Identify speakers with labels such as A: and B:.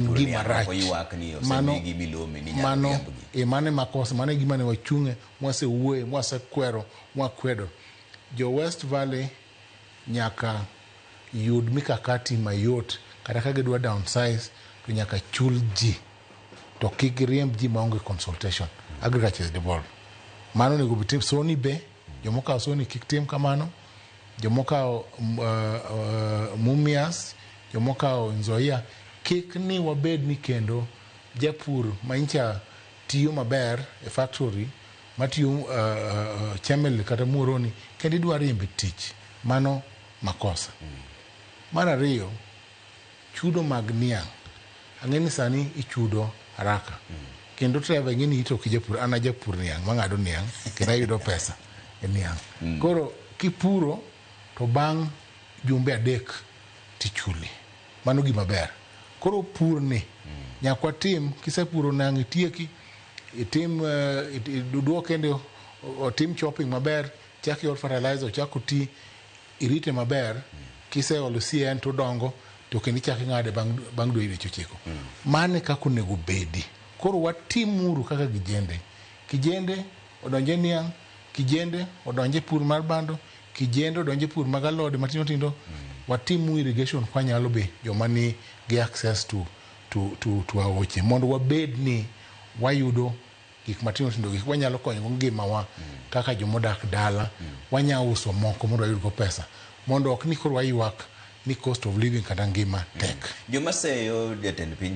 A: Gima rach.
B: Oywak ni
A: Mano
B: osemigi milome ni nyalo
A: mano
B: riembgi.
A: e mano ema kosa, mano e gima ne wachung'e, mwasewuoye, mwasekwero, mwakwedo. Jo West Valley nyaka yud mikakati mayot kata ka gidwa downsize to nyaka chul ji to kik giriemb ji maonge consultation. Agriculture is devolved. Mano onego bed Soni be, jomokawo Soni kik tim kamano, jomokawo Mumias, jomokawo Nzoia, kik ni wabed ni kendo japur manyicha tiyo maber e factory matiyo Chemelil kata Muhoroni kendo idwa riembe tich. Mano makosa. Mar ariyo, chudo mag niang'. Ang'e ni sani ichudo haraka. Kendo Trevor ing'e ni ito ok ijapur, an ajapur niang' mang'ado niang' kendo ayudo pesa e niang'. Koro kipuro to bang' jumbe 3 tichuli. Mano gima ber. Koro pur ni nyaka watim, kisepuro niang' itieki, itim iduok kendo otim chopping maber, chak iol fertilizer ochak oti, irite maber, kiseolo CAN to odongo to kendo ichak ing'ade bang' dweche 9. Mano e kaka onego bedi. Koro watimuru kaka kijende. Kijende odonje niang', kijende odonje pur mar bando, kijende odonje pur mag alode matindo tindo. Watimu irrigation kwanyalo be joma ni gi access to aoche mondo wabed ni wayudo gik matindo tindo, gik wanyalo konyo go ngimawa kaka jomodak dala. Wanya uso moko mondo wayud go pesa mondo ok ni koro waywak ni cost of living kata ngima tek.
B: Joma seyo jatend piny.